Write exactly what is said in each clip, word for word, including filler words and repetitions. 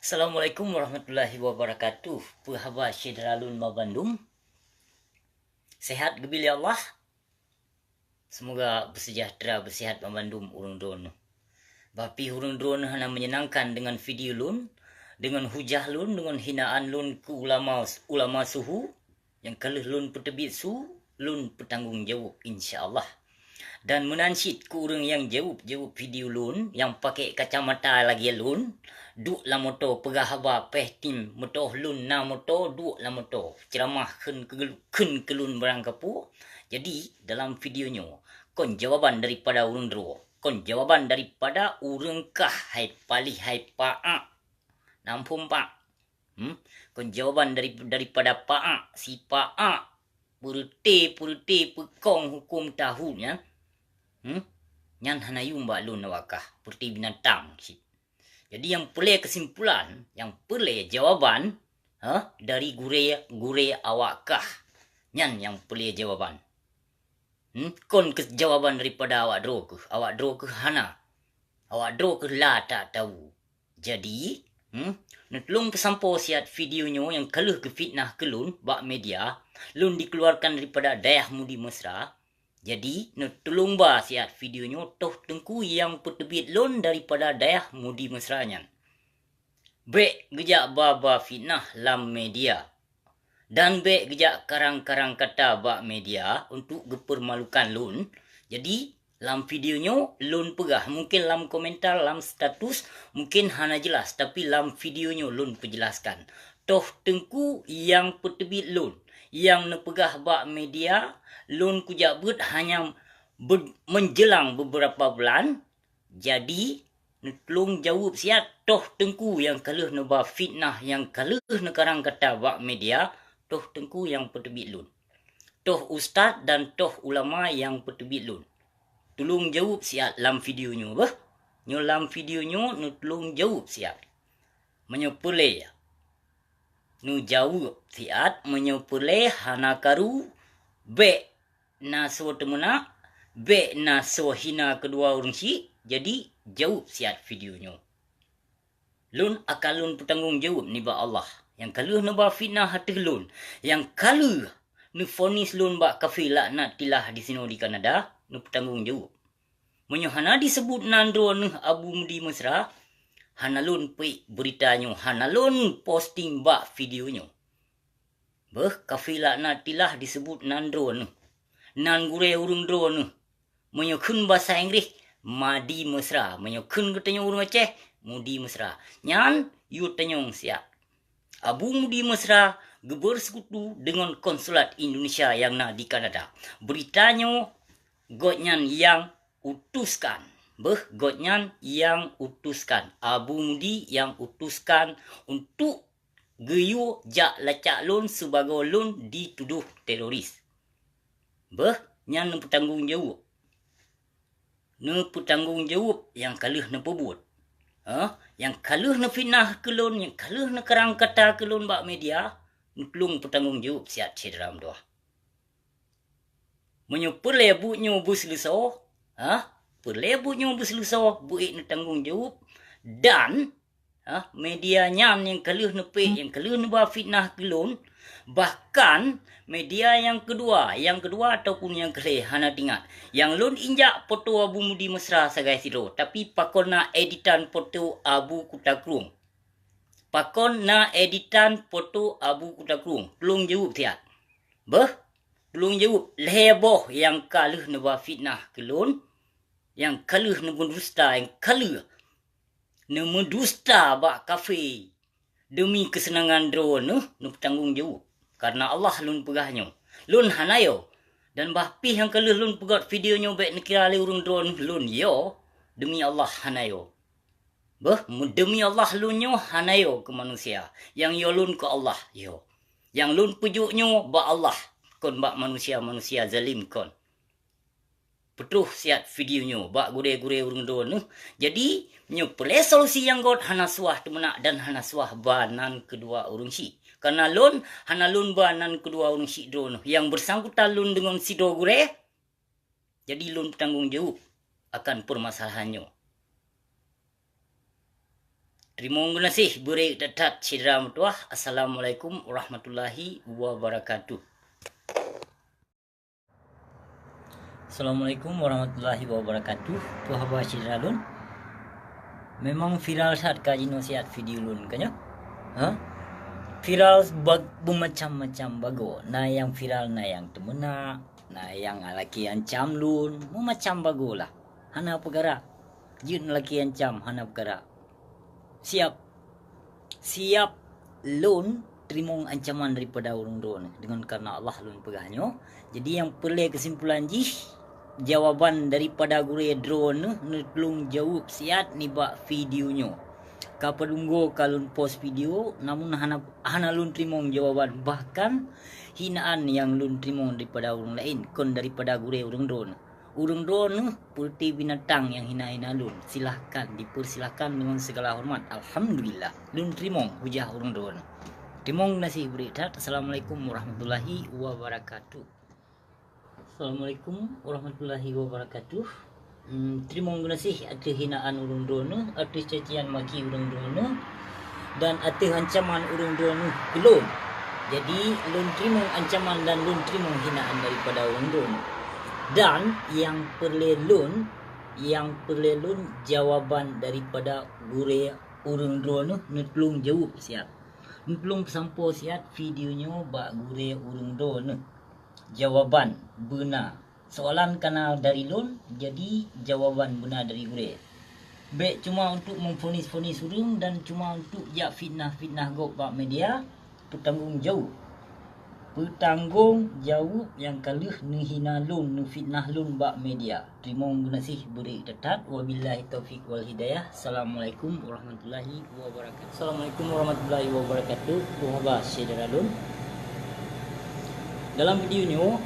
Assalamualaikum warahmatullahi wabarakatuh. Peue haba syedara lôn ban bandum? Sehat geubri lé Allah? Semoga beusejahtera, beusehat ban bandum ureuëng droeneuh. Bah pih ureuëng droeneuh hana meunyenangkan deungon video lôn, deungon hujah lôn, deungon hinaan lôn keu ulama, ulama suhu, nyang ka lheueh lôn peuteubiet su, lôn peutanggong jaweueb, insya Allah. Dan meunan cit keu ureuëng nyang jaweueb-jaweueb video lôn, nyang pakai kacamata lagée lôn, duek lam moto peugah haba péh tim meutoh lôn na moto duek lam moto, ceuramah kheun keu, kheun keu lôn barang kapeue. Jadi, dalam video nyoe, kon jawaban daripada ureuëng droe, kon jawaban daripada ureuëng kah hai paléh hai paak. Nampung pak. Hmm? Kon jawaban dari, daripada paak, si paak, peureute-peureute peukong huköm tahun nyan. Hmm? Nyan hana yum bak lôn awak kah, peureute binatang cit. Jadi nyang peureulée keusimpulan, nyang peureulée jawaban, ha, dari gurée-gurée awak kah. Nyan nyang peureulée jawaban. Hmm? Kon keu jawaban daripada awak droe keuh, awak droe keuh hana. Awak droe keuh la tak tahu. Jadi, hmm, neutulông peusampoe siat video nyoe nyang ka lheueh geufitnah keu lôn bak media, lôn dikeluarkan daripada Dayah Mudi Mesra. Jadi, neutulông ba siat video nyoe toh teungku nyang peuteubiet lôn daripada Dayah Mudi Mesra nyan. Bék geujak ba-ba fitnah lam media. Dan bék geujak karang-karang kata bak media untuk geupeurmalukan lôn. Jadi, lam video nyoe lôn peugah, mungken lam komentar, lam status, mungken hana jeulaih, tapi lam video nyoe lôn peujeulaihkan. Toh teungku nyang peuteubiet lôn, nyang neupeugah bak media, lôn kujak beuet hanya be-, menjelang beberapa bulan, Jadi, neutulông jaweueb siat toh teungku nyang ka lheueh neuba fitnah, nyang ka lheueh neukarang kata bak media, toh teungku nyang peuteubiet lôn. Toh ustaz dan toh ulama nyang peuteubiet lôn. Tulông jaweueb siat lam video nyoe beuh. Nyoe lam video nyoe neutulông jaweueb siat. Meunyoe peureulée, neujaweueb siat, meunyoe peureulée hana karu, bék na soe teumeunak, bék na soe hina keudua ureuëng syiek, jadi jaweueb siat video nyoe. Lôn akan lôn peutanggong jaweueb nibak Allah, nyang ka lheueh neuba fitnah ateueh lôn, nyang ka lheueh neufonis lôn bak kafé laknatillah disinoe di Kanada, neupeutanggong jaweueb. Meunyoe hana diseubut nan droeneueh Abu Mudi Mesra, hana lôn peuék beurita nyoe, hana lôn posting bak video nyoe. Beuh, kafé laknatillah diseubut nan droeneueh. Nan gurée ureuëng droeneueh. Meunyoe kheun basa Inggréh, Madi Mesra. Meunyoe kheun geutanyoe ureuëng Aceh, Mudi Mesra. Nyan yue tanyong siat. Abu Mudi Mesra geubeuseukutu deungon konsulat Indonesia nyang na di Kanada. Beurita nyoe gobnyan nyang utuskan. Beuh, gobnyan nyang utuskan. Abu Mudi nyang utuskan untuk geuyue jak lacak lôn sibagoe lôn ditudoh teroris. Beuh, nyan neupeutanggong jaweueb. Neupeutanggong jaweueb nyang ka lheueh neupeubuet. Hah? Nyang ka lheueh neufitnah keu lôn, nyang ka lheueh neukarang kata keu lôn bak media, neutulông peutanggong jaweueb siat syedara meutuwah. Meunyoe peureulée buet nyoe beuseuleusoe, hah? Peureulée buet nyoe beuseuleusoe, beuék neutanggong jaweueb dan Ha, media nyan nyang ka lheueh neupék, nyang ka lheueh neuba fitnah keu lôn. Bahkan, media nyang keudua, nyang keudua ataupun nyang keulhée hana teuingat. Nyang lôn injak poto Abu Mudi Mesra sagai sidroe, tapi pakon na editan poto Abu Kuta Krueng. Pakon na editan poto Abu Kuta Krueng. Tulông jaweueb siat. Beuh, tulông jaweueb lhée boh nyang ka lheueh neuba fitnah keu lôn, nyang ka lheueh neumeudusta, nyang ka lheueh neumeudusta bak kafé deumi keuseunangan droeneuh, neupeutanggong jaweueb. Kareuna Allah lôn peugah nyoe, lôn hana yo. Dan bah pih nyang ka lheueh lôn peugét video nyoe bék neukira lé ureuëng droeneuh lôn yo, deumi Allah hana yo. Beuh, deumi Allah lôn nyoe hana yo keu manusia. Nyang yo lôn keu Allah yo. Nyang lôn peujok nyoe bak Allah, kon bak manusia-manusia zalim kon. Peutroh siat video nyoe bak gurée-gurée ureuëng droeneuh. Jadi, nyoe peureulée solusi nyang gét hana suah teumeunak dan hana suah ba nan keudua ureuëng syiek. Kareuna lôn hana lôn ba nan keudua ureuëng syiek droeneuh nyang beusangkutan lôn deungon sidroe gurée. Jadi lôn peutanggong jaweueb akan peumasalahan nyoe. Teurimong geunaséh beureuek that-that syedara meutuwah. Assalamualaikum warahmatullahi wabarakatuh. Assalamualaikum warahmatullahi wabarakatuh. Peue haba syedara lôn? Memang viral that ka jinoe siat video lôn ka nyoe. Ha? Viral bag-, beumacam-macam bagoe. Na nyang viral, na nyang teumeunak, na nyang lakée ancam lôn, meumacam bagoe lah. Hana peukara. Jeuet lakée ancam, hana peukara. Siap. Siap lôn teurimong ancaman daripada ureuëng droeneuh. Deungon kareuna Allah lôn peugah nyoe. Jadi nyang peureulée keusimpulan jih, jawaban daripada gurée droeneuh neutulông jaweueb siat nibak video nyoe. Ka padum goe ka lôn post video, namun hana, hana lôn teurimong jawaban. Bahkan hinaan nyang lôn teurimong daripada ureuëng laén, kon daripada gurée ureuëng droeneuh. Ureuëng droeneuh peureuté binatang nyang hina-hina lôn. Silahkan, dipersilahkan deungon sigala hormat. Alhamdulillah, lôn teurimong hujah ureuëng droeneuh. Teurimong geunaséh beureuek that. Assalamualaikum warahmatullahi wabarakatuh. Assalamualaikum warahmatullahi wabarakatuh. Hmm, teurimong geunaséh ateueh hinaan ureuëng droeneuh, ateueh cacian maki ureuëng droeneuh, dan ateueh ancaman ureuëng droeneuh keu lôn. Jadi, lôn teurimong ancaman dan lôn teurimong hinaan daripada ureuëng droeneuh. Dan nyang peureulée lôn, nyang peureulée lôn jawaban daripada gurée ureuëng droeneuh neutulông jaweueb siat. Neutulông peusampoe siat video nyoe bak gurée ureuëng droeneuh. Jawaban beuna. Soalan kana dari lôn, jadi jawaban beuna dari gurée. Bék cuma untuk memvonis-vonis ureuëng dan cuma untuk jak fitnah-fitnah gob bak media, peutanggong jaweueb. Peutanggong jaweueb nyang ka lheueh neuhina lôn, neufitnah lôn bak media. Teurimong geunaséh beureuek that-that. Wabillahi taufiq wal hidayah. Assalamualaikum warahmatullahi wabarakatuh. Assalamualaikum warahmatullahi wabarakatuh. Peue haba syedara lôn? Dalam video nyoe,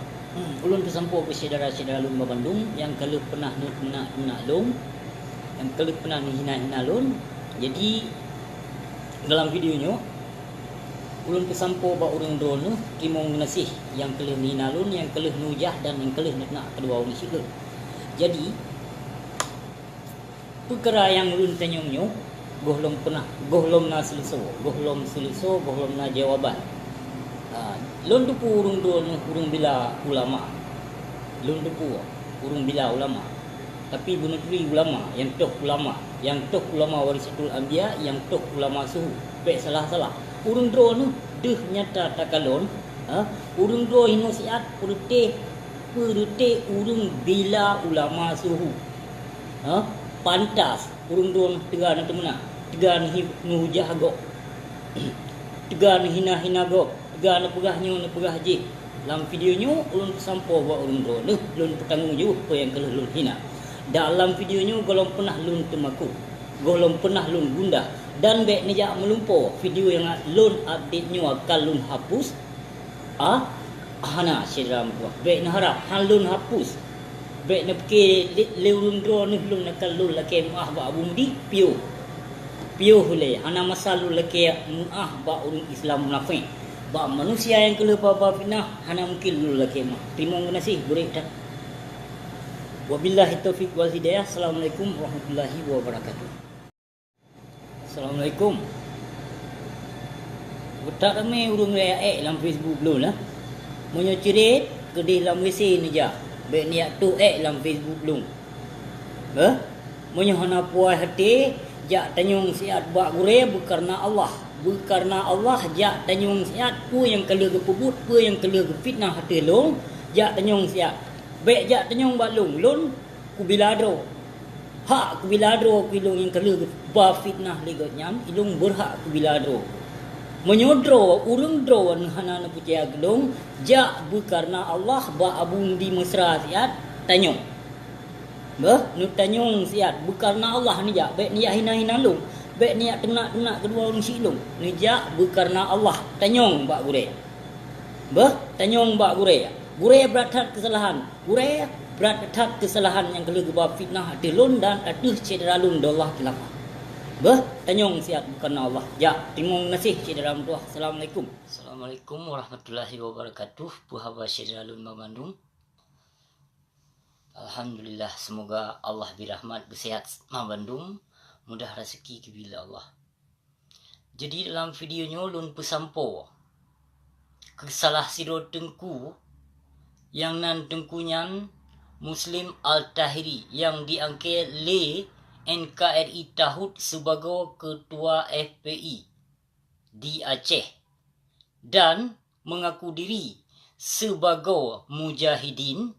ulôn peusampoe keu syedara-syedara lôn banmandum nyang ka lheueh peunah neuteunak-teunak lôn, nyang ka lheueh peunah neuhina-hina lôn. Jadi, dalam video nyoe, ulôn peusampoe bak ureuëng droeneuh, teurimong geunaséh nyang ka lheueh neuhina lôn, nyang ka lheueh neuhujah dan nyang ka lheueh neuteunak keudua ureuëng syiek lôn. Jadi, peukara nyang ulôn tanyong nyoe, gohlom peunah, gohlom na seuleusoe, gohlom seuleusoe, gohlom na jawaban. Ha, lôn teupeue ureuëng droeneuh ureuëng bila ulama. Lôn teupeue ureuëng bila ulama. Tapi beuneuturi ulama, nyang toh ulama, nyang toh ulama warisatul anbiya, nyang toh ulama suhu. Bék salah-salah. Ureuëng droeneuh deuh nyata takalon, ha? Ureuëng droe hinoe siat peureuté, peureuté ureuëng bila ulama suhu. Ha? Pantas ureuëng droeneuh teuga na teumeunak, teuga neuhi-, neuhujah gob, teuga neuhina-hina gob. Teuga neupeugah nyoe, neupeugah jih. Lam video nyoe ulôn peusampoe bak ureuëng droeneuh, lôn peutanggong jaweueb peue nyang ka lheueh lôn hina. Dalam video nyoe gohlom peunah lôn teumakot, gohlom peunah lôn gundah, dan bék neujak meulumpoe video nyang lôn update nyoe akan lôn hapus. Ah, hana, syedara meutuwah. Bék neuharab han lôn hapus. Bék neupike lé, lé ureuëng droeneuh lôn akan lôn lakée meuáh bak Abu Mudi, piôh. Piôh lé, hana masa lôn lakée meuáh bak ureuëng Islam munafék. Bak manusia nyang ka lheueh ba-ba fitnah, hana mungken lôn lakée meuáh. Teurimong geunaséh, beureuek that. Wabillahi taufiq wal hidayah. Assalamualaikum warahmatullahi wabarakatuh. Assalamualaikum. Beutak ramé ureuëng raya ék lam Facebook lôn, nah. Meunyoe cirét, keudeh lam WC neujak, bék neujak toh ék lam Facebook lôn. Beuh, meunyoe hana puas até, jak tanyong siat bak gurée beukareuna Allah. Beukareuna Allah jak tanyong siat peue nyang ka lheueh geupeubuet, peue nyang ka lheueh geufitnah ateueh lôn, jak tanyong siat. Bék jak tanyong bak lôn, lôn kubila droe. Hak kubila droe keu ilôn nyang ka lheueh geuba fitnah lé gobnyan, ilôn beurhak kubila droe. Meunyoe droe, ureuëng droe hana neupeucaya keu lôn, jak beukareuna Allah bak Abu Mudi Mesra siat tanyong. Beuh, neutanyong siat, beukareuna Allah neujak, bék neujak hina-hina lôn, bék neujak teunak-teunak keudua ureuëng syiek lôn. Neujak beukareuna Allah, tanyong bak gurée. Beuh, tanyong bak gurée. Gurée brat that keusalahan. Gurée brat that keusalahan nyang ka lheueh geuba fitnah ateueh lôn dan ateueh syedara lôn Abdullah Khilafah. Beuh, tanyong siat beukareuna Allah. Jak, teurimong geunaséh syedara meutuwah. Assalamualaikum. Assalamualaikum warahmatullahi wabarakatuh. Peue haba syedara lôn banmandum? Alhamdulillah, semoga Allah bri rahmat beuseuhat banmandum, mudah raseuki geubri lé Allah. Jadi dalam video nyoe lôn peusampoe keu salah sidroe teungku nyang nan teungku nyan Muslim Al-Tahiri nyang diangkat lé N K R I Tahut sibagoe keutua F P I di Aceh dan meungaku diri sibagoe mujahidin.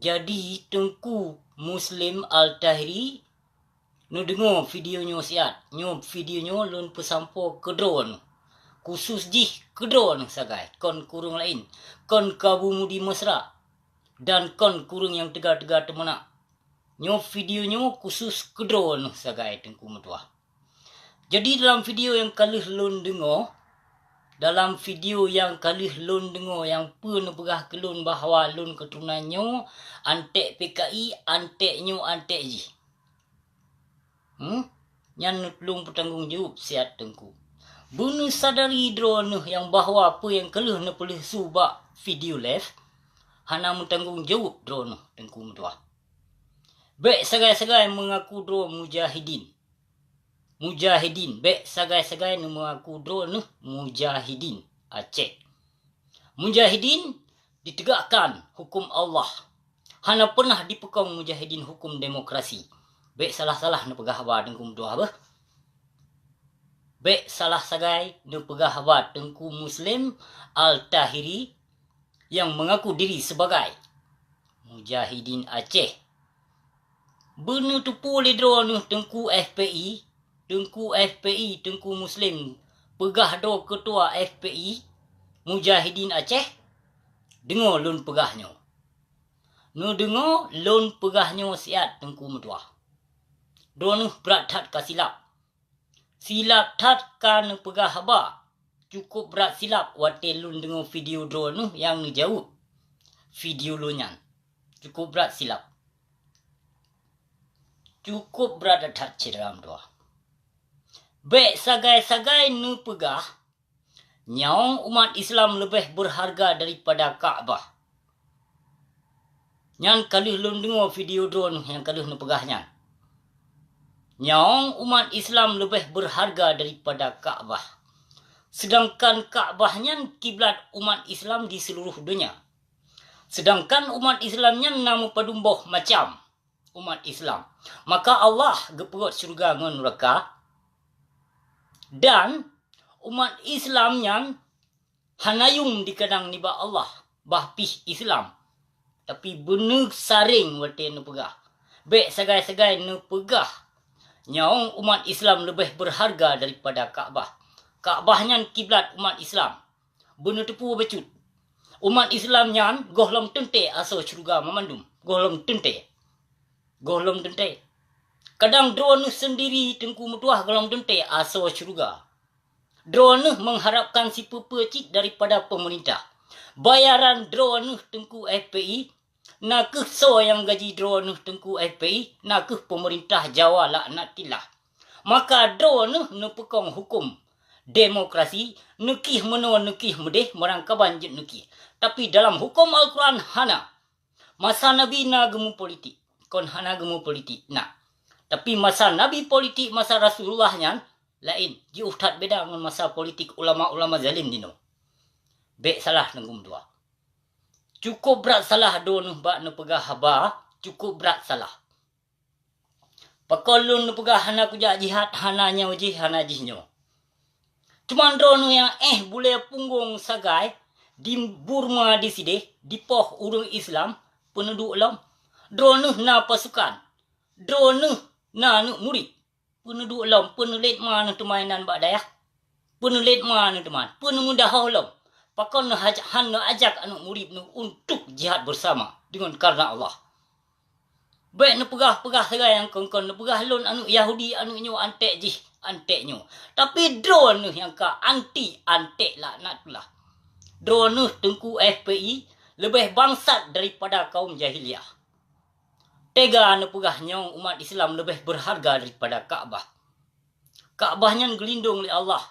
Jadi teungku Muslim Al-Tahiri, neudeungoe video nyoe siat. Nyoe video nyoe lôn peusampoe keu droeneuh, khusus jih keu droeneuh sagai, kon keu ureuëng laén, kon keu Abu Mudi Mesra dan kon keu ureuëng nyang teuga-teuga teumeunak. Nyoe video nyoe khusus keu droeneuh sagai teungku meutuah. Jadi dalam video nyang ka lheueh lôn deungoe, dalam video nyang ka lheueh lôn deungoe nyang peue neupeugah keu lôn bahwa lôn keuturonan nyoe antek P K I, antek nyoe antek jih. Hmm? Nyan neutulông peutanggong jaweueb siat teungku. Beuneusadari droeneuh nyang bahwa peue nyang ka lheueh neupeuleueh su bak video live hana meutanggong jaweueb droeneuh teungku meutuah. Bék sagai-sagai meungaku droe mujahidin. Mujahidin, bék sagai-sagai neumeungaku droeneuh mujahidin Aceh. Mujahidin ditegakkan hukum Allah. Hana pernah dipeukong mujahidin hukum demokrasi. Bék salah-salah neupeugah haba teungku meutuah beuh. Bék salah sagai neupeugah haba teungku Muslim Al-Tahiri nyang meungaku diri sibagai mujahidin Aceh. Beuneuteupeu lé droeneuh teungku F P I, teungku F P I, teungku Muslim peugah droe keutua F P I, mujahidin Aceh. Deungoe lôn peugah nyoe. Neudeungoe lôn peugah nyoe siat teungku meutuah. Droeneuh brat that ka silap. Silap that ka neupeugah haba. Cukup brat silap watée lôn deungoe video droeneuh nyang neujaweueb video lôn nyan. Cukup brat silap. Cukup brat that cit dalam dua. Bék sagai-sagai neupeugah nyawöng umat Islam leubeh beurharga daripada Ka'bah. Nyan ka lheueh lôn deungoe video droeneuh nyang ka lheueh neupeugah nyan. Nyawöng umat Islam leubeh beurharga daripada Ka'bah. Seudangkan Ka'bah nyan kiblat umat Islam di seuluruh donya. Seudangkan umat Islam nyan na meupadum boh macam umat Islam. Maka Allah geupeugöt syeuruga ngon nuraka, dan umat Islam nyan hana yum dikadang nibak Allah, bah pih Islam. Tapi beuneusaréng watée neupeugah. Bék sagai-sagai neupeugah nyawöng umat Islam leubeh beurharga daripada Ka'bah. Ka'bah nyan kiblat umat Islam. Beuneuteupeu bacut. Umat Islam nyan gohlom teuntée asoe syeuruga mamandum. Gohlom teuntée. Gohlom teuntée. Kadang droeneuh seundiri teungku meutuah gohlom teuntée asoe syeuruga. Droeneuh mengharapkan sipeue-peue cit daripada pemerintah. Bayaran droeneuh teungku F P I, na kheueh soe nyang gaji droeneuh teungku F P I, na kheueh pemerintah Jawa laknatillah. Maka droeneuh neupeukong huköm demokrasi, neukieh meunoe neukieh meudeh, meurangkaban jeuet neukieh. Tapi dalam huköm Al-Quran hana. Masa Nabi na geumeupolitik, kon hana geumeupolitik, na. Tapi masa Nabi politik, masa Rasulullah nyan laén, jiôh that beda ngon masa politik ulama-ulama zalim dinoe. Bék salah teungku meutuah. Cukup brat salah droeneuh bak neupeugah haba, cukup brat salah. Pakon lôn neupeugah hana kujak jihad, hana nyoe jih, hana jih nyoe. Cuman droeneuh nyang éh bulée punggong sagai di Burma disideh, dipoh ureuëng Islam, peuneuduek lom. Droeneuh na pasukan. Droeneuh na aneuëk murit. Peuneuduek lom, peuneulet ma neuteumainan bak dayah. Peuneulet ma neuteumainan, peuneumeudahoh lom. Pakon neuhaj-, han neuajak aneuëk murit neuh untuk jihad bersama deungon kareuna Allah. Bék neupeugah-peugah sagai nyang kon-kon neupeugah lôn aneuëk Yahudi, aneuëk nyoe antek jih, antek nyoe. Tapi droeneuh nyang ka anti antek laknatullah. Droeneuh teungku F P I leubeh bangsat daripada kaum jahiliyah. Tega neupeugah nyawöng umat Islam leubeh beurharga daripada Ka'bah. Ka'bah nyan geulindong lé Allah.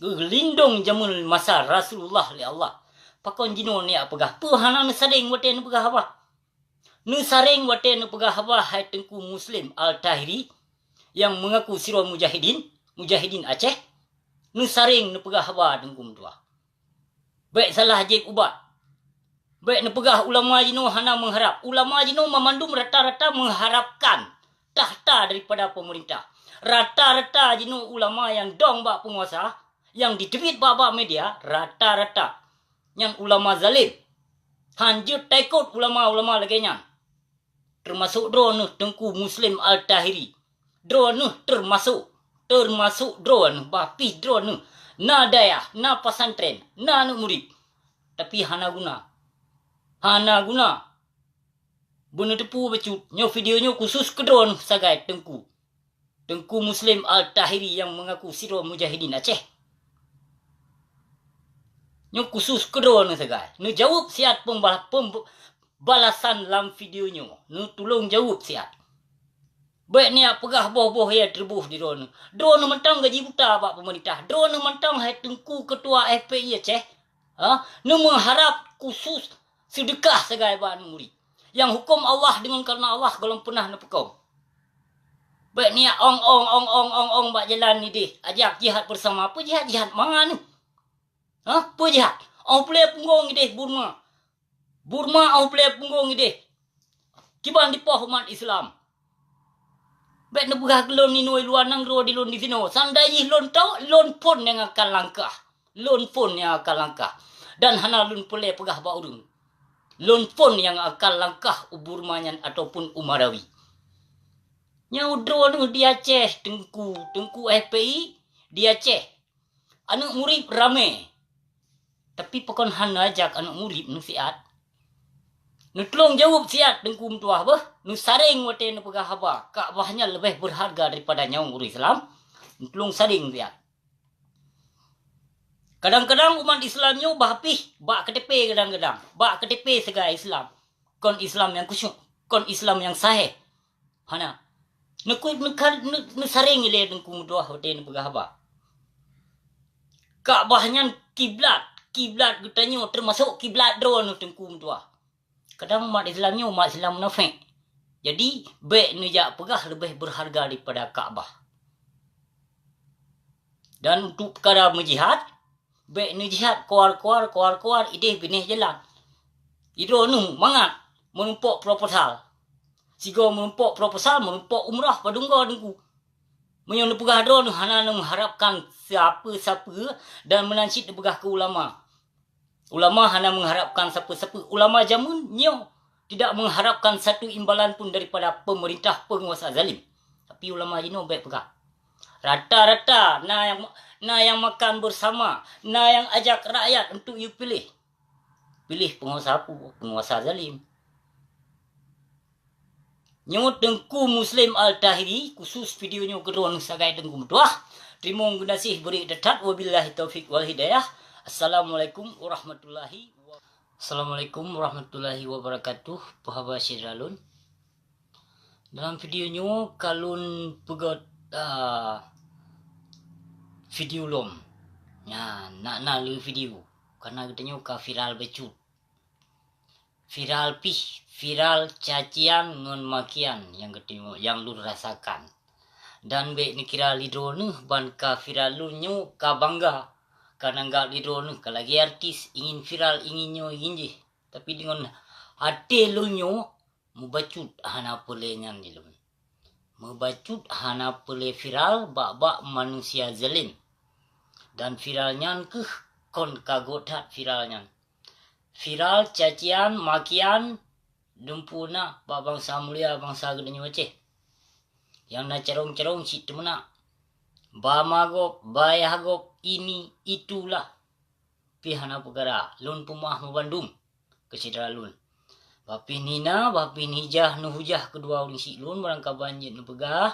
Geulindong jameun masa Rasulullah lé Allah. Pakon jinoe neujak peugah? Peue hana neusaréng watée neupeugah haba? Neusaréng watée neupeugah haba hai Teungku Muslim Al-Tahiri nyang meungaku sidroe mujahidin, Mujahidin Aceh, neusaréng neupeugah haba Teungku meutuah. Bék salah jieb ubat. Bék neupeugah ulama jinoe hana meuharab. Ulama jinoe mamandum rata-rata meuharabkan takhta daripada peumeurintah. Rata-rata jinoe ulama nyang dong bak peunguasa, nyang jiteubiet bak-bak media, rata-rata nyan ulama zalim. Han jeuet taikot ulama-ulama lagée nyan. Teumasok droeneuh Teungku Muslim Al-Tahiri. Droeneuh teumasok, teumasok droeneuh, bah pih droeneuh. Na dayah, na pesantren, na aneuëk murit. Tapi hana guna. Hana guna. Beuneuteupeu bacut, nyoe video nyoe khusus keu droeneuh sagai Teungku. Teungku Muslim Al-Tahiri nyang meungaku sidroe mujahidin Aceh. Nyoe khusus keu droeneuh sagai. Neujaweueb siat pemba-, pem-, balasan lam video nyoe. Neutulông jaweueb siat. Bék niyak peugah boh-boh ya teureubôh di droeneuh. Droeneuh mantong gaji buta bak peumeurintah. Droeneuh mantong hai Teungku Keutua F P I Aceh. Ha? Neumeuharab khusus seudeukah sagai bak aneuëk murit. Nyang huköm Allah deungon kareuna Allah gohlom peunah neupeukong. Bék niyak ong-ong, ong-ong, ong-ong bak jalan nideh. Ajak jihad beusama. Peue jihad? Jihad mangat nyoe. Ha? Peue jihad? Ong pulée punggong ideh Burma. Burma ong pulée punggong ideh. Kiban dipoh umat Islam. Bék neupeugah keu lôn inoe luwa nanggroe di lôn disinoe. Seandai jih lôn tawök, lôn phon nyang akan langkah. Lôn phon nyang akan langkah. Dan hana lôn peureulée peugah bak ureuëng. Lôn phon nyang akan langkah u Burma nyan ataupun u Marawi. Nyoe droeneuh di Aceh, Teungku, Teungku F P I di Aceh. Aneuëk murit ramé. Tapi pakon hana jak aneuëk murit neusiat? Neutulông jaweueb siat Teungku meutuah beuh, neusaréng watée neupeugah haba, Ka'bah nyan leubeh beurharga daripada nyawöng ureuëng Islam. Neutulông saréng siat. Kadang-kadang umat Islam nyoe bah pih bak K T P kadang-kadang, bak K T P sagai Islam. Kon Islam nyang khusyuk, kon Islam nyang sahih. Hana. Neuku-, neuka-, neu-, neusaréng ilée Teungku meutuah watée neupeugah haba. Ka'bah nyan kiblat, kiblat geutanyoe teumasok kiblat droeneuh Teungku meutuah. Kadang umat Islam nyoe umat Islam munafék. Jadi, bék neujak peugah leubeh beurharga daripada Ka'bah. Dan untuk peukara meujihad, bék neujihad koar-koar, koar-koar, ideh binéh jalan. Idroeneuh mangat meurumpok proposal. Sigoe meurumpok proposal, meurumpok umrah padum goe Teungku. Meunyoe neupeugah droeneuh hana neumeuharabkan sapeue-sapeue dan meunan cit neupeugah keu ulama. Ulama hana meuharabkan sapeue-sapeue. Ulama jameun nyoe tidak meuharabkan satu imbalan pun daripada peumeurintah peunguasa zalim. Tapi ulama jinoe bék peugah. Rata-rata na nyang, na nyang makan beusama, na nyang ajak rakyat untuk yue piléh. Piléh peunguasa peue? Peunguasa zalim. Nyoe Teungku Muslim Al-Tahiri, khusus video nyoe keudroe sagai Teungku meutuah. Teurimong geunaséh beurik that-that, wabillahi taufiq wal hidayah. Assalamualaikum warahmatullahi wa-, Assalamualaikum warahmatullahi wabarakatuh. Peuhaba syedara lôn. Dalam video nyoe ka lôn peugét, ah, video lom. Nyan, nak na lé video. Karena geutanyoe ka viral bacut. Viral pih, viral cacian ngon makian nyang geutanyoe, nyang lôn rasakan. Dan bék neukira lé droeneuh ban ka viral lôn nyoe ka bangga, ka nanggab lé droeneuh ka lagée artis ingin viral, ingin nyoe, ingin jih. Tapi deungon até lôn nyoe mubacut hana peulée nyan di lôn. Mubacut hana peulée viral bak-bak manusia zalim. Dan viral nyan keuh kon ka göt that viral nyan. Viral cacian, makian, dumpeue na bak bansa mulia, bansa geutanyoe Aceh. Nyang na carông-carông cit teumeunak. Ba ma gob, ba yah gob, ini, itulah. Pih hana peukara, lôn peumeu'ah meubandum keu syedara lôn. Bah pih nina, bah pih nijah, neuhujah keudua ureuëng syiek lôn, barangkaban jeuet neupeugah,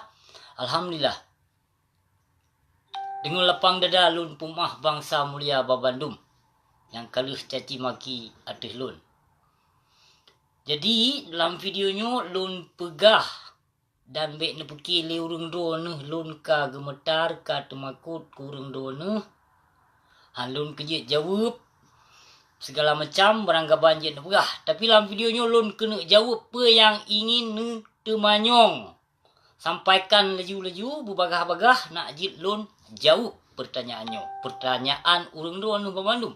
alhamdulillah. Deungon lapang dada lôn peumeu'ah bansa mulia babandum nyang ka lheueh caci maki ateueh lôn. Jadi, lam video nyoe lôn peugah dan bék neupeuki lé ureuëng droeneuh lôn ka geumeutar, ka teumakot keu ureuëng droeneuh. Han lôn keujeuet jaweueb sigala macam barangkaban jeuet neupeugah. Tapi lam video nyoe lôn keuneuk jaweueb peue nyang ingin neuteumanyong. Sampaikan laju-laju, beubagah-bagah nak jeuet lôn jaweueb peurtanyaan nyoe, peurtanyaan ureuëng droeneuh banmandum.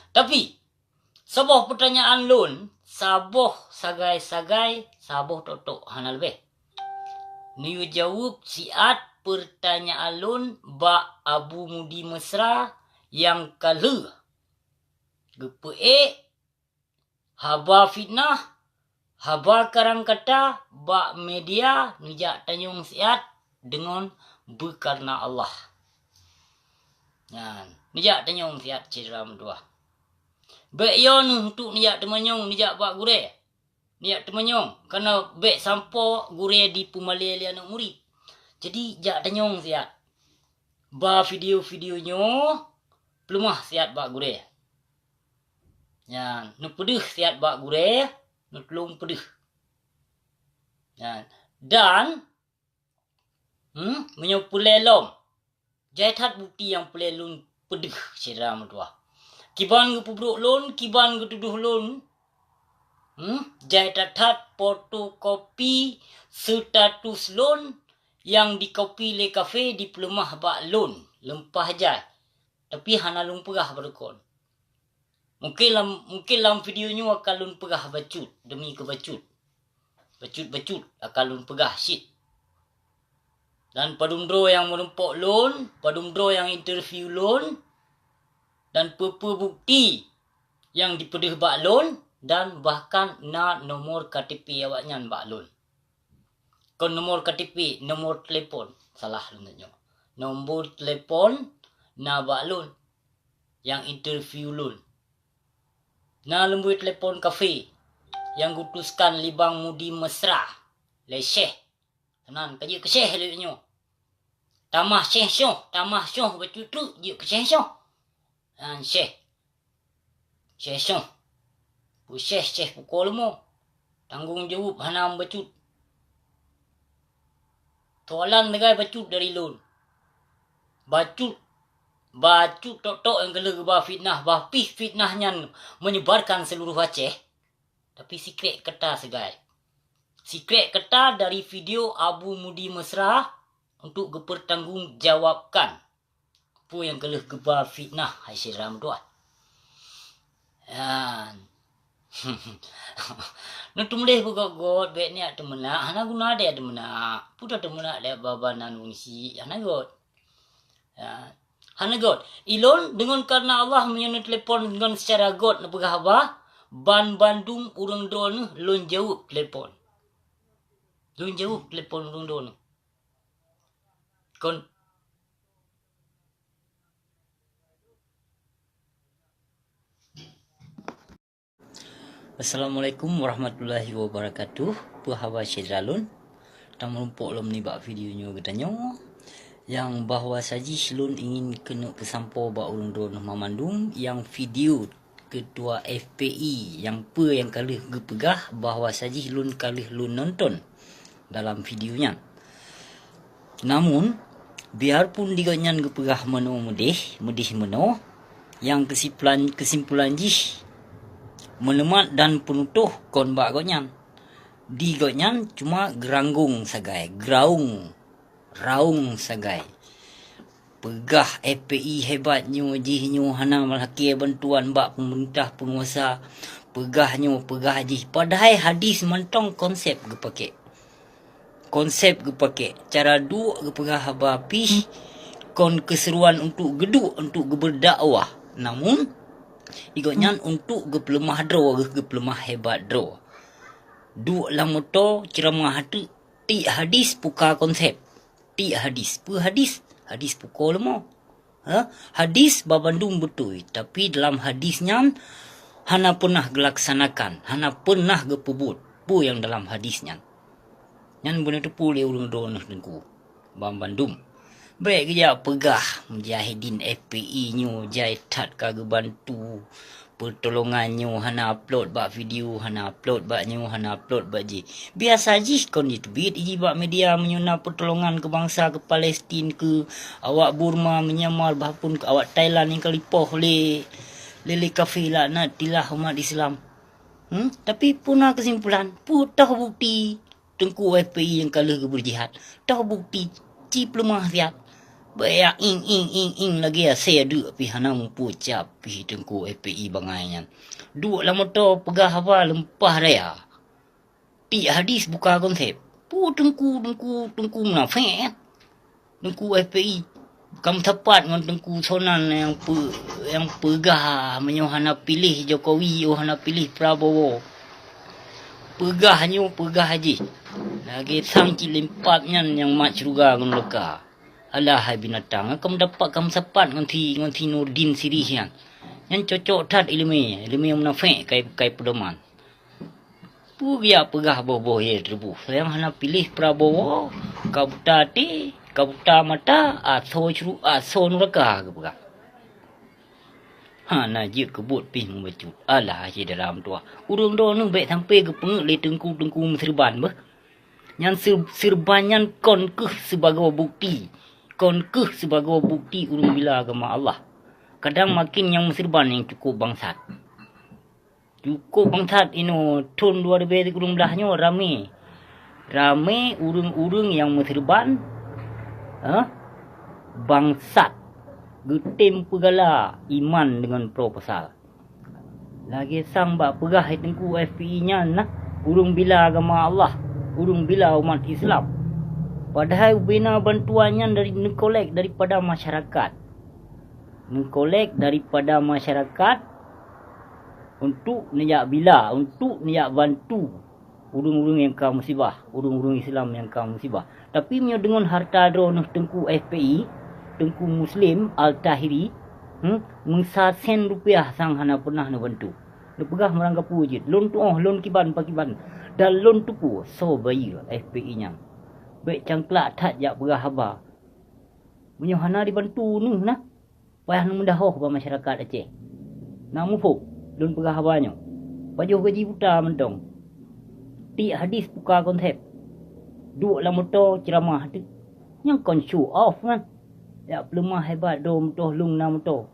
Tapi, saboh peurtanyaan lôn, saboh sagai-sagai, saboh tok-tok, hana leubeh. Neuyue jaweueb siat peurtanyaan lôn bak Abu Mudi Mesra nyang ka lheueh geupeuék haba fitnah, haba karang kata bak media, neujak tanyong siat deungon beukareuna Allah. Nyan, neujak tanyong siat syedara meutuwah. Bék yo neuh untuk neujak teumanyong neujak bak gurée. Neujak teumanyong, kareuna bék sampoe gurée dipeumalée lé aneuëk murit. Jadi, jak tanyong siat. Ba video-video nyoe, peuleumah siat bak gurée. Nyan, neupeudeuh siat bak gurée, neutulông peudeuh. Nyan, dan, hmm, meunyoe peureulée lom, jai that bukeuti nyang peureulée lôn peudeuh, syedara meutuwah. Kiban geupeubrok lôn, kiban geutudoh lôn, hmm, jai that-that fotokopi status lôn nyang dikopi lé kafé dipeuleumah bak lôn, leumpah jai. Tapi hana lôn peugah bak droe kon. Mungkin lam, mungkin lam video nyoe akan lôn peugah bacut demi keu bacut. Bacut-bacut akan lôn peugah cit. Dan padum droe nyang meurumpok lôn, padum droe nyang interview lôn, dan peue-peue bukeuti nyang dipeudeuh bak lôn, dan bahkan na nomor K T P awaknyan bak lôn. Kon nomor K T P, nomor telepon. Salah lôn nyoe. Nomor telepon na bak lôn nyang interview lôn. Na lôn bri telepon kafé nyang geutuskan lé Bang Mudi Mesra lé Syeh. Nan ka jeuet keu Syeh lé nyoe. Tamah Syeh soh, tamah soh bacut treuk jeuet keu Syeh soh. Nan Syeh. Syeh soh. Peusyeh-syeh pukoe leumo. Tanggong jaweueb hana meubacut. Soalan legai bacut dari lôn. Bacut, bacut tok-tok nyang ka lheueh geuba fitnah, bah pih fitnah nyan menyebarkan seluruh Aceh. Tapi sikrek kata sagai. Sikrek kata dari video Abu Mudi Mesra untuk geupeurtanggongjawaban peue nyang ka lheueh geuba fitnah, hai syedara meutuwah. Nyan. Neuteumuléh beugot-got, bék neujak teumeunak, hana guna deh teumeunak. Peue teumeunak lé babah nan wong si, hana got. Ya. Hana got. Ilôn deungon kareuna Allah meunyoe neutelepon ngon seucara got neupeugah haba, ban bandum ureuëng droeneuh lôn jaweueb telepon. Lôn jaweueb telepon ureuëng droeneuh. Kon Assalamualaikum warahmatullahi wabarakatuh. Peue haba syedara lôn? Tameurumpok lom nibak video nyoe geutanyoe, nyang bahwa sajih lôn ingin keuneuk peusampoe bak ureuëng droeneuh mamandum nyang video Ketua F P I nyang peue nyang ka lheueh geupeugah bahwa sajih lôn ka lheueh lôn nonton dalam video nyan. Namun, biarpun di gobnyan geupeugah meunoe meudeh, meudeh meunoe, nyang keusimpulan, keusimpulan jih meuleumat dan peunutoh kon bak gobnyan. Di gobnyan cuma geuranggong sagai, geraung, raung sagai. Peugah F P I hebat nyoe, jih nyoe hana meulakée bantuan bak peumeurintah peunguasa. Peugah nyoe, peugah jih. Padahai hadis mantong konsep geupakée. Konsep geupakée. Cara duek geupeugah haba pih kon keuseruan untuk geuduek, untuk geubeudakwah. Namun, di gobnyan untuk geupeuleumah droe, geupeuleumah hebat droe. Duek lam moto, ceuramah teuk, tiek hadis puka konsep. Tiek hadis. Peue hadis? Hadis pukoe leumo. Ha? Hadis babandum beutôi, tapi dalam hadis nyan hana peunah geulaksanakan, hana peunah geupeubuet peue nyang dalam hadis nyan. Nyan beuneuteupeu lé ureuëng droeneuh teungku. Babandum. Bék geujak peugah mujahidin F P I nyoe jai that ka geubantu. Peutulongan nyoe hana upload bak video, hana upload bak nyoe, hana upload bak jih. Biasa jih kon jiteubiet jih bak media meunyoe na peutulongan keu bansa, keu Palestin, keu awak Burma, Myanmar, bahpun keu awak Thailand nyang ka lipoh lé, lé, lé kafé laknat tilah umat Islam. Hmm? Tapi peue na keusimpulan? Peue toh bukti? Teungku F P I nyang ka lheueh geubeujihad. Toh bukti ci peuleumah siat. Bèk ing ing ing ing lagèe asèe deuk pih hana muphom cap pih teungku F P I bangai nyan. Duek lam moto peugah haba leumpah raya. Tiek hadis buka konsep. Peue teungku, teungku, teungku munafék, eh? Teungku F P I. Ka meusapat ngon teungku Sonan nyang peu-, nyang peugah meunyoe hana piléh Jokowi, oh hana piléh Prabowo. Peugah nyoe, peugah jih. Lagèe sang cit limpat nyan nyang mat syeuruga ngon neuraka. Alah hai binatang, ka meudapat ka meusapat ngon si, ngon si Nurdin Sirih nyan. Nyan cocok that ileumèe, ileumèe munafék kai, kai peudoman. Peue geujak peugah boh-boh ye teureubôh. Nyang hana piléh Prabowo, ka buta até, ka buta mata, asoe syuru-, asoe neuraka geupeugah. Hana jeuet keu buet pih meubacut. Alah syedara meutuah. Ureueng droeneuh bèk sampai geupeungeut lé teungku-teungku meuseureuban beuh. Nyan seu-, seureuban nyan kon keuh sibagoe bukti. Kon keuh sibagoe bukti ureueng bila agama Allah. Kadang makin nyang meuseureuban nyang cukup bangsat. Cukup bangsat inoe, thon dua ribèe sikureueng blah nyoe ramé. Ramé ureueng-ureueng nyang meuseureuban, eh, bangsat geutem peugala iman deungon proposal. Lagèe sang bak peugah hai teungku F P I nyan na, ureueng bila agama Allah, ureueng bila umat Islam. Padahai ubena bantuan nyan dari neukolek daripada masyarakat. Neukolek daripada masyarakat untuk neujak bila, untuk neujak bantu ureueng-ureueng nyang ka musibah, ureueng-ureueng Islam nyang ka musibah. Tapi meunyoe deungon harta droeneuh teungku F P I, teungku Muslim Al-Tahiri, hmm, meusa sen rupiah sang hana peunah neubantu. Neupeugah meurangkapeue jeuet, lôn tuoh, lôn kiban pakiban, dan lôn teupeue soe bayeue F P I nyan. Bèk cangklak that jak peugah haba. Meunyoe hana dibantu neuh na, payah neumeudahoh bak masyarakat Aceh. Na muphom lôn peugah haba nyoe. Pajoh gaji buta mantong. Tiek hadis buka konsep. Duek lam moto ceuramah teuk. Nyang kon show off nyan. Jak peuleumah hebat droe meutoh lôn na moto.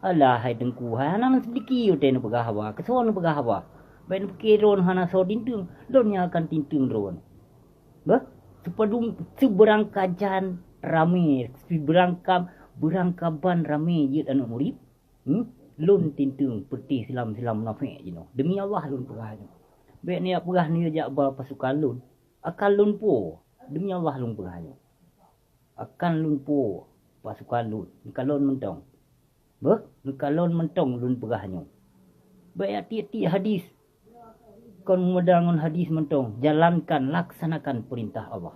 Alah hai teungku, hai hana neuseudiki watèe neupeugah haba. Keu soe neupeugah haba? Bèk neupiké droe hana soe tinteung, lôn nyang akan tinteung droe. Beuh, seupadum, seubeurangkaban ramé, seubeurangka-, beurangkaban ramé jeuet aneuk murit, hmm, lôn tinteung peureuteh silam-silam munafék jinoe. Deumi Allah lôn peugah nyoe. Bèk neujak peugah neujak ba pasukan lôn. Akan lôn po, deumi Allah lôn peugah nyoe. Akan lôn po pasukan lôn, neukalon mantong. Beuh, neukalon mantong lôn peugah nyoe. Bèk jak tiek-tiek hadis. Kon meudang ngon hadis mantong, jalankan, laksanakan peurintah Allah.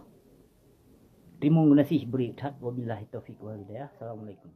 Teurimong geunaséh bri that, wabillahi taufiq wal hidayah. Assalamualaikum.